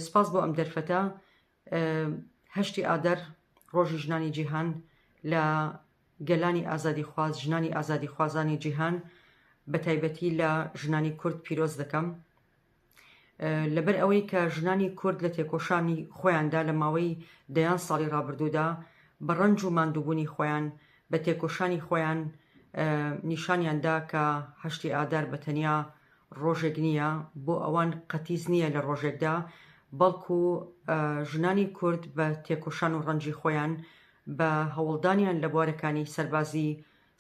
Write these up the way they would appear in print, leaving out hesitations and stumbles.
سپاس بۆ ئەم دەرفەتە. هەشتی ئادار ڕۆژی ژنانی جیهان لە گەلانی ئازادیخواز، ژنانی ئازادیخوازانی جیهان بە تایبەتی لە ژنانی کورد پیرۆز دەکەم. لەبەر ئەوەی کە ژنانی کورد لە تێکۆشانی خۆیاندا لە ماوەی دەیان ساڵی ڕابردوودا بە ڕەنج و ماندووبوونی خۆیان بە تێکۆشانی خۆیان نیشانیان دا کە هەشتی ئادار بە تەنیا ڕۆژێک نییە، بۆ ئەوان قەتیس نییە لە ڕۆژێکدا، بەڵکو ژنانی کورد بە تێکۆشان و ڕەنجی خۆیان، بە هەوڵدانیان لە بوارەکانی سەربازی،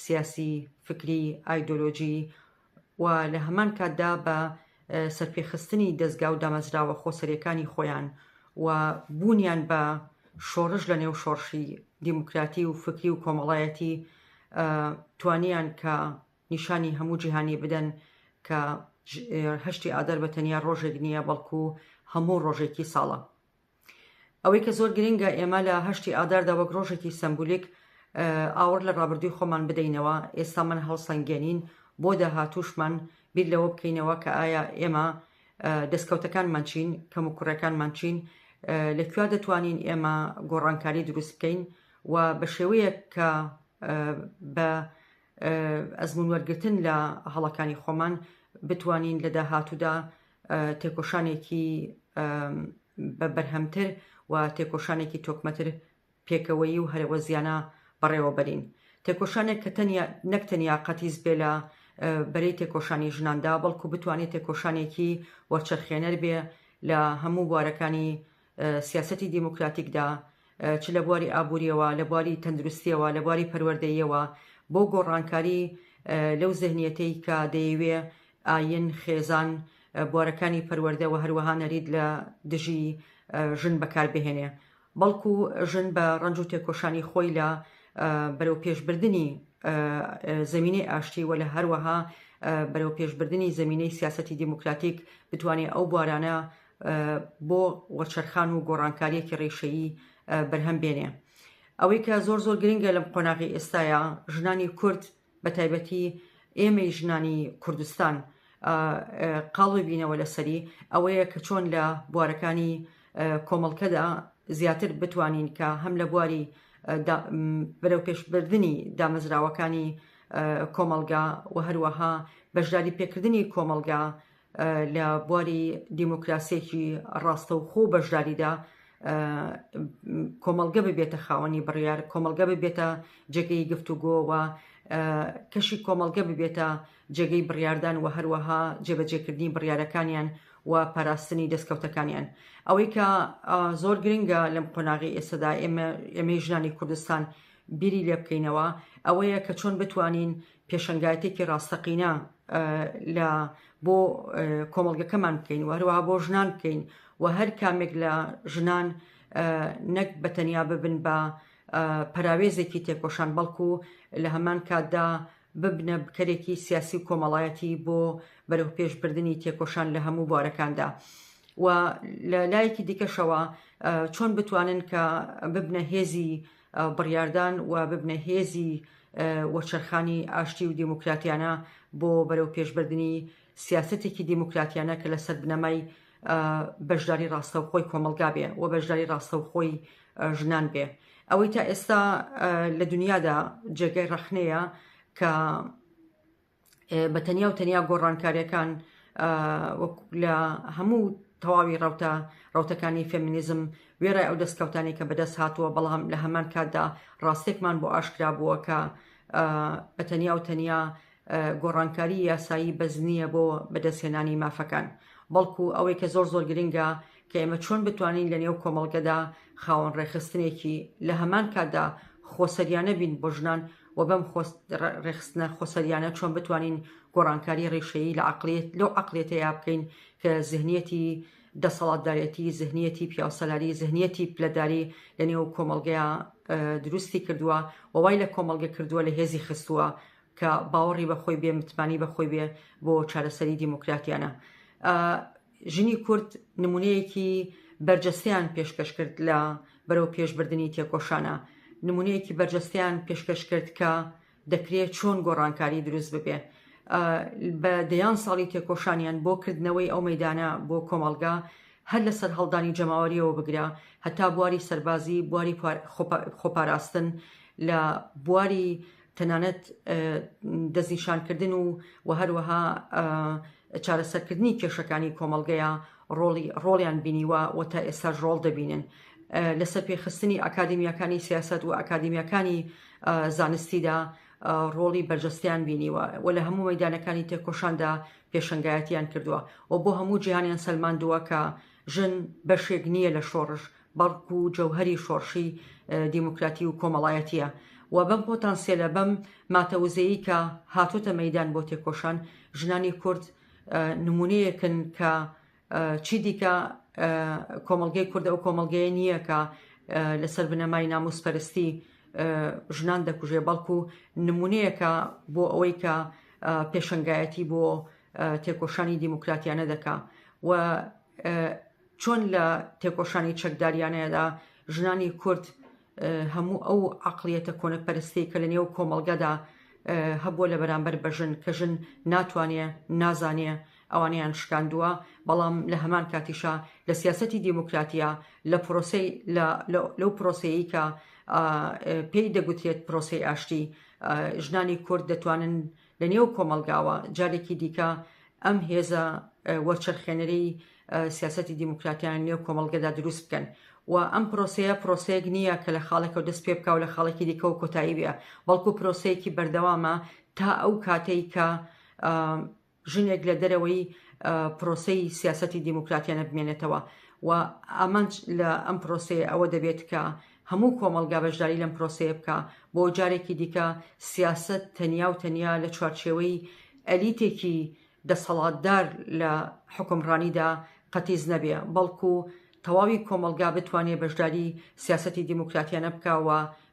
سیاسی، فکری، ئایدۆلۆجی و لە هەمان کاتدا بە سەرپێخستنی دەزگا و دامەزراوە خۆسەریەکانی خۆیان و بوونیان بە شۆڕش لە نێو شۆڕشی دیموکراتی و فکری و کۆمەڵایەتی توانیان کە نیشانی هەموو جیهانی بدەن کە هەشتی ئادار بە تەنیا ڕۆژێک نییە بەڵکو هەموو ڕۆژێکی ساڵە. ئەوەی کە زۆر گرنگە ئێمە لە هەشتی ئاداردا وەک ڕۆژێکی سەمبولیک ئاوڕ لە ڕابردووی خۆمان بدەینەوە، ئێستامان هەڵسەنگێنین، بۆ داهاتووشمان بیر لەوە بکەینەوە کە ئایا ئێمە دەستکەوتەکانمان چین، کەموکوڕیەکانمان چین، لە کوێ دەتوانین ئێمە گۆڕانکاری دروست بکەین و بە شێوەیەک کە بە ئەزموون وەرگرتن لە هەڵەکانی خۆمان بتوانین لە داهاتوودا تێکۆشانێکی بە بەرهەمتر و تێکۆشانێکی تۆکمەتر پێکەوەیی و هەرەوەزیانە بەڕێوەبەرین. تێکۆشانێک کە تەنیا نەک تەنیا قەتیس بێ لە بەرەی تێکۆشانی ژناندا، بەڵکو بتوانێ تێکۆشانێکی وەرچەرخێنەر بێ لە هەموو بوارەکانی سیاسەتی دیموکراتیکدا، چ لە بواری ئابوورییەوە، لە بواری تەندروستییەوە، لە بواری پەروەردەییەوە، بۆ گۆڕانکاری لەو زهنیەتەی کە دەیەوێ ئایین، خێزان، بوارەکانی پەروەردە و هەروەها نەریت لە دژی ژن بەکار بهێنێ. بەڵکو ژن بە ڕەنج و تێکۆشانی خۆی لە بەرەوپێشبردنی زەمینەی ئاشتی و لە هەروەها بەرەوپێشبردنی زەمینەی سیاسەتی دیموکراتیک بتوانێ ئەو بوارانە بۆ وەرچەرخان و گۆڕانکارییەکی ڕیشەیی بەرهەم بێنێ. ئەوەی کە زۆر زۆر گرنگە لەم قۆناغی ئێستایا ژنانی کورد بە تایبەتی ئێمەی ژنانی کوردستان قاڵ ببینەوە لەسەری ئەوەیە کە چۆن لە بوارەکانی کۆمەڵکەدا زیاتر بتوانین کە هەم لە بواری بەرەوپێشبردنی دامەزراوەکانی کۆمەڵگا و هەروەها بەشداری پێکردنی کۆمەڵگا لە بواری دیموکراسیەکی ڕاستەوخۆ و بەشداریدا کۆمەڵگە ببێتە خاوەنی بڕیار، کۆمەڵگە ببێتە جێگەی گفتوگۆ و کەشی کۆمەڵگە ببێتە جێگەی بڕیاردان و هەروەها جێبەجێکردنی بڕیارەکانیان و پاراستنی دەستکەوتەکانیان. ئەوەی کە زۆر گرنگە لەم قۆناغی ئێستەدا ئێمە ئێمەی ژنانی کوردستان بیری لێ بکەینەوە ئەوەیە کە چۆن بتوانین پێشەنگایەتێکی ڕاستەقینە لە بۆ کۆمەڵگەکەمان بکەین و هەروەها بۆ ژنان بکەین و هەر کامێک لە ژنان نەک بە تەنیا ببن بە پەراوێزێکی تێکۆشان بەڵکو لە هەمان کاتدا ببنە بکەرێکی سیاسی و کۆمەڵایەتی بۆ بەرەوپێشبردنی تێکۆشان لە هەموو بوارەکاندا و لە لایەکی دیکەشەوە چۆن بتوانن کە ببنە هێزی بڕیاردان و ببنە هێزی وەرچەرخانی ئاشتی و دیموکراتیانە بۆ بەرەو پێشبردنی سیاسەتێکی دیموکراتیانە کە لەسەر بنەمای بەشداری ڕاستەوخۆی کۆمەڵگا بێ و بەشداری ڕاستەوخۆی ژنان بێ. ئەوەی تا ئێستا لە دنیادا جێگەی ڕەخنەیە کە بە تەنیا و تەنیا گۆڕانکاریەکان لە هەموو تەواوی ڕەوتە ڕەوتەکانی فێمینیزم وێڕای ئەو دەستکەوتانی کە بەدەست هاتووە بەڵام لە هەمان کاتدا ڕاستێکمان بۆ ئاشکرا بووە کە بە تەنیا و تەنیا گۆڕانکاری یاسایی بەس نییە بۆ بەدەستهێنانی مافەکان بەڵکو ئەوەی کە زۆر زۆر گرنگە کە ئێمە چۆن بتوانین لە نێو کۆمەڵگەدا خاوەن ڕێکخستنێکی لە هەمان کاتدا خۆسەریانە بین بۆ ژنان و بەم ڕێکخستنە خۆسەریانە چۆن بتوانین گۆڕانکاری ڕیشەیی لە عەقڵیەت لەو عەقڵیەتەیا بکەین کە زهنیەتی دەسەڵاتدارێتی، زهنیەتی پیاوسالاری، زهنیەتی پلەداری لە نێو کۆمەڵگەیا دروستی کردووە و وای لە کۆمەڵگە کردووە لە هێزی خستووە کە باوەڕی بە خۆی بێ، متمانەی بە خۆی بێ بۆ چارەسەری دیموکراتیانە. ژنی کورد نمونەیەکی بەرجەستەیان پێشکەش کرد لە بەرەو پێشبردنی تێکۆشانە، نمونەیەکی بەرجەستەیان پێشکەش کرد کە دەکرێ چۆن گۆڕانکاری دروست ببێ. بە دەیان ساڵی تێکۆشانیان بۆ کردنەوەی ئەو مەیدانە بۆ کۆمەڵگا، هەر لە سەرهەڵدانی جەماوەرییەوە بگرە هەتا بواری سەربازی، بواری خۆپاراستن، لە بواری تەنانەت دەستنیشانکردن و و هەروەها چارەسەرکردنی کێشەکانی کۆمەڵگەیە ڕۆڵی ڕۆڵیان بینیوە و تا ئێستاش ڕۆڵ دەبینن لە سەرپێخستنی ئەکادیمیاکانی سیاسەت و ئەکادیمیاکانی زانستیدا ڕۆڵی بەرجەستەیان بینیوە و لە هەموو مەیدانەکانی تێکۆشاندا پێشەنگایەتیان کردووە و بۆ هەموو جیهانیان سەلماندووە کە ژن بەشێک نییە لە شۆڕش بەڵکو جەوهەری شۆڕشی دیموکراتی و کۆمەڵایەتییە و بەم پۆتانسیەلە، بەم ماتە وزەیەی کە هاتۆتە مەیدان بۆ تێکۆشان، ژنانی کورد نمونەیەکن کە چیدیکە کۆمەڵگەی کورد ئەو کۆمەڵگەیە نییە کە لەسەر بنەمای ناموسپەرستی ژنان دەکوژێ، بەڵکو نمونەیەکە بۆ ئەوەی کە پێشەنگایەتی بۆ تێکۆشانی دیموکراتیانە دەکا و چۆن لە تێکۆشانی چەکداریانەدا ژنانی کورد هەموو ئەو عەقڵیەتە کۆنەپەرستەی کە لە نێو کۆمەڵگەدا هەبووە لە بەرامبەر بە ژن کە ژن ناتوانێ نازانێ ئەوانەیان شکاندووە بەڵام لە هەمان کاتیشا لە سیاسەتی دیموکراتیا لە پرۆسەی لەو پرۆسەیەی کە پێی دەگوترێت پرۆسەی ئاشتی ژنانی کورد دەتوانن لە نێو کۆمەڵگاوە جارێکی دیکە ئەم هێزە وەرچەرخێنەرەی سیاسەتی دیموکراتیان نێو کۆمەڵگەدا دروست بکەن و ئەم پرۆسەیە پرۆسەیەک نییە کە لە خاڵێکەوە دەست پێ بکا و لە خاڵێکی دیکەوە کۆتایی بێ بەڵکو پرۆسەیەکی بەردەوامە تا ئەو کاتەی کە ژنێک لە دەرەوەی پرۆسەی سیاسەتی دیموکراتیانە بمێنێتەوە و ئامانج لە ئەم پرۆسەیە ئەوە دەبێت کە هەموو کۆمەڵگا بەشداری لەم پرۆسەیە بکا بۆ جارێکی دیکە سیاسەت تەنیا و تەنیا لە چوارچێوەی ئەلیتێکی دەسەڵاتدار لە حوکمڕانیدا قەتیس نەبێ بەڵکو تەواوی کۆمەڵگا بتوانێ بەشداری سیاسەتی دیموکراتیانە بکا و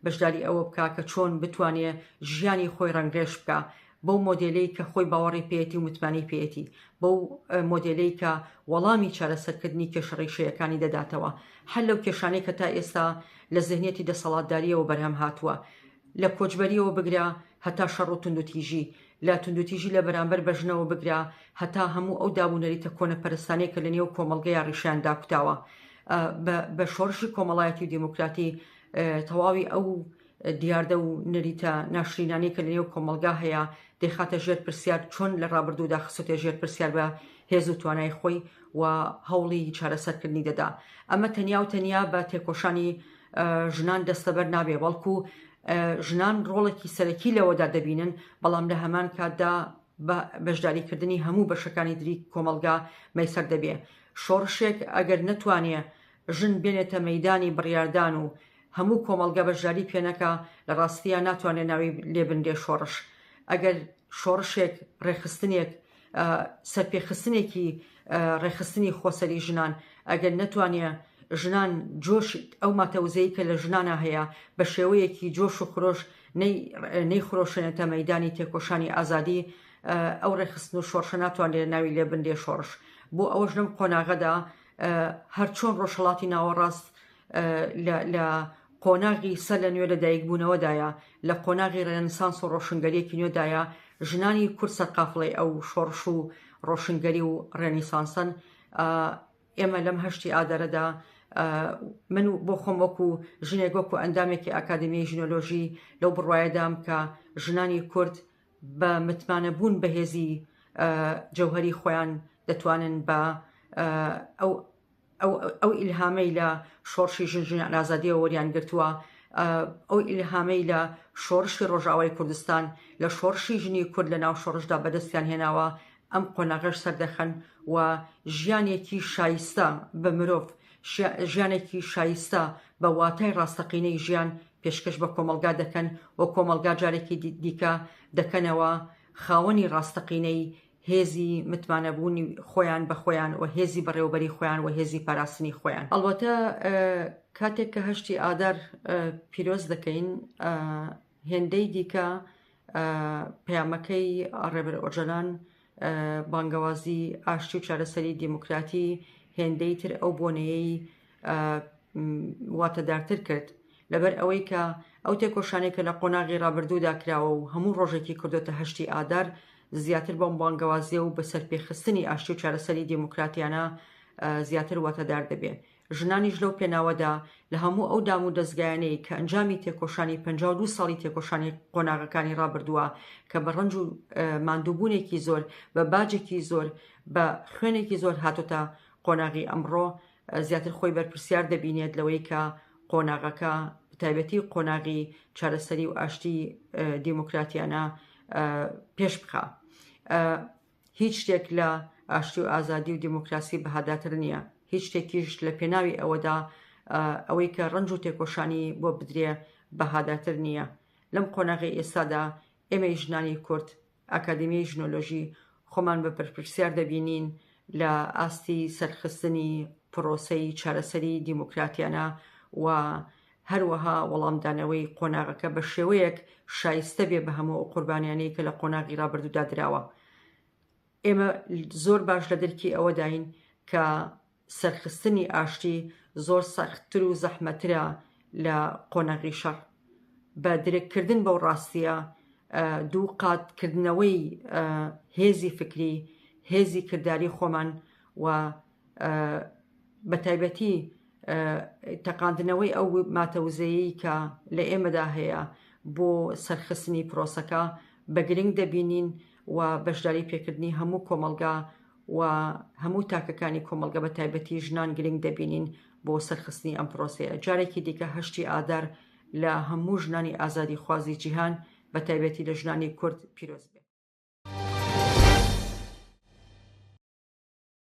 بەشداری ئەوە بکا کە چۆن بتوانێ ژیانی خۆی ڕەنگڕێژ بکا بەو مۆدێلەی کە خۆی باوەڕی پێیەتی و متمانەی پێیەتی، بەو مۆدێلەی کە وەڵامی چارەسەرکردنی کێشە ڕیشەیەکانی دەداتەوە، هەر لەو کێشانەی کە تا ئێستا لە زهنیەتی دەسەڵاتدارییەوە بەرهەم هاتووە، لە کۆچبەرییەوە بگرە هەتا شەڕ و توندوتیژی، لە توندوتیژی لە بەرامبەر بە ژنەوە بگرە هەتا هەموو ئەو دابونەریتە کۆنەپەرستانەی کە لە نێو کۆمەڵگەیا ڕیشەیان داکوتاوە. بە شۆڕشی کۆمەڵایەتی و دێموکراتی تەواوی ئەو دیاردە و نەریتە ناشرینانەی کە لەنێو کۆمەڵگا هەیە دەیخاتە ژێر پرسیار، چۆن لە ڕابردوودا خستۆتە ژێر پرسیار بە هێز و توانای خۆی و هەوڵی چارەسەرکردنی دەدا. ئەمە تەنیا و تەنیا بە تێکۆشانی ژنان دەستەبەر نابێ، بەڵکو ژنان ڕۆڵێکی سەرەکی لەوەدا دەبینن، بەڵام لە هەمان کاتدا بە بەشداریکردنی هەموو بەشەکانی تری کۆمەڵگا مەیسەر دەبێ. شۆڕشێک ئەگەر نەتوانێ ژن بێنێتە مەیدانی بڕیاردان و هەموو کۆمەڵگە بەشداری پێ نەکا لە ڕاستیا ناتوانرێ ناوی لێ بنرێ شۆڕش. ئەگەر شۆڕشێک، ڕێکخستنێک، سەرپێخستنێکی ڕێکخستنی خۆسەری ژنان ئەگەر نەتوانێ ژنان جۆش ئەو ماتە وزەی کە لە ژنانا هەیە بە شێوەیەکی جۆش و خرۆش نەی نەیخرۆشێنێتە مەیدانی تێکۆشانی ئازادی ئەو ڕێکخستن و شۆڕشە ناتوانرێ ناوی لێ بنرێ شۆڕش. بۆ ئەوەش لەم قۆناغەدا هەرچۆن ڕۆژهەڵاتی ناوەڕاست لە قۆناغی سەر لە نوێ لەدایکبوونەوەدایە، لە قۆناغی ڕێنسانس و ڕۆشنگەرییەکی نوێدایە، ژنانی کورد سەرقافڵەی ئەو شۆڕش و ڕۆشنگەری و ڕێنیسانسەن. ئێمە لەم هەشتی ئادارەدا من بۆ خۆم وەکو ژنێک وەکو ئەندامێکی ئاکادمیای ژنۆلۆژی لەو بڕوایەدام کە ژنانی کورد بە متمانەبوون بە هێزی جەوهەری خۆیان دەتوانن بە ئەو ئەو ئیلهامەی لە شۆڕشی ژن ژیان ئازادیەوە وەریان گرتووە، ئەو ئیلهامەی لە شۆڕشی ڕۆژئاوای کوردستان، لە شۆڕشی ژنی کورد لە ناو شۆڕشدا بەدەستیان هێناوە، ئەم قۆناغەش سەردەخەن و ژیانێکی شایستە بە مرۆڤ، ژیانێکی شایستە بە واتای ڕاستەقینەی ژیان پێشکەش بە کۆمەڵگا دەکەن و کۆمەڵگا جارێکی دیکە دەکەنەوە خاوەنی ڕاستەقینەی هێزی متمانەبوونی خۆیان بە خۆیان و هێزی بەڕێوەبەری خۆیان و هێزی پاراستنی خۆیان. ئەڵبەتە کاتێک کە هەشتی ئادار پیرۆز دەکەین هێندەی دیکە پەیامەکەی ڕێبەر ئۆجەلان بانگەوازی ئاشتی و چارەسەری دیموکراتی هێندەی تر ئەو بۆنەیەی واتەدارتر کرد لەبەر ئەوەی کە ئەو تێکۆشانەی کە لە قۆناغی ڕابردوودا کراوە و هەموو ڕۆژێکی کردۆتە هەشتی ئادار زیاتر بەم بانگەوازیە و بە سەرپێخستنی ئاشتی و چارەسەری دێموکراتیانە. زیاتر واتادار دەبێ. ژنانیش لەو پێناوەدا لە هەموو ئەو دام و دەزگایانەی کە ئەنجامی تێکۆشانی 52 ساڵی تێکۆشانی قۆناغەکانی ڕابردووە کە بە ڕەنج و ماندووبوونێکی زۆر، بە باجێکی زۆر، بە خوێنێکی زۆر هاتۆتە قۆناغی ئەمڕۆ، زیاتر خۆی بەرپرسیار دەبینێت لەوەی کە قۆناغەکە بەتایبەتی قۆناغی چارەسەری و ئاشتی دیموکراتیانە پێش بخا. هیچ شتێک لە ئاشتی و ئازادی و دیموکراسی بەهاداتر نییە، هیچ شتێکیش لە پێناوی ئەوەدا ئەوەی کە ڕەنج و تێکۆشانی بۆ بدرێ بەهاداتر نییە. لەم قۆناغەی ئێستادا ئێمەی ژنانی کورد، ئاکادمیای ژنۆلۆژی، خۆمان بە بەرپرسیار دەبینین لە ئاستی سەرخستنی پڕۆسەی چارەسەری دیموکراتیانە و هەروەها وەڵامدانەوەی قۆناغەکە بە شێوەیەک شایستە بێ بە هەموو ئەو قوربانیانەی کە لە قۆناغی ڕابردوودا دراوە. ئێمە زۆر باش لە دەرکی ئەوەداین کە سەرخستنی ئاشتی زۆر سەختتر و زەحمەترە لە قۆناغی شەڕ. بە درککردن بەو ڕاستییە، دووقات کردنەوەی هێزی فکری، هێزی کرداری خۆمان و بە تایبەتی تەقاندنەوەی ئەو ماتە وزەیەی کە لە ئێمەدا هەیە بۆ سەرخستنی پرۆسەکە بە گرنگ دەبینین و بەشداری پێکردنی هەموو کۆمەڵگا و هەموو تاکەکانی کۆمەڵگە بە تایبەتی ژنان گرنگ دەبینین بۆ سەرخستنی ئەم پرۆسەیە. جارێکی دیکە هەشتی ئادار لە هەموو ژنانی ئازادیخوازی جیهان بە تایبەتی لە ژنانی کورد پیرۆز بێت.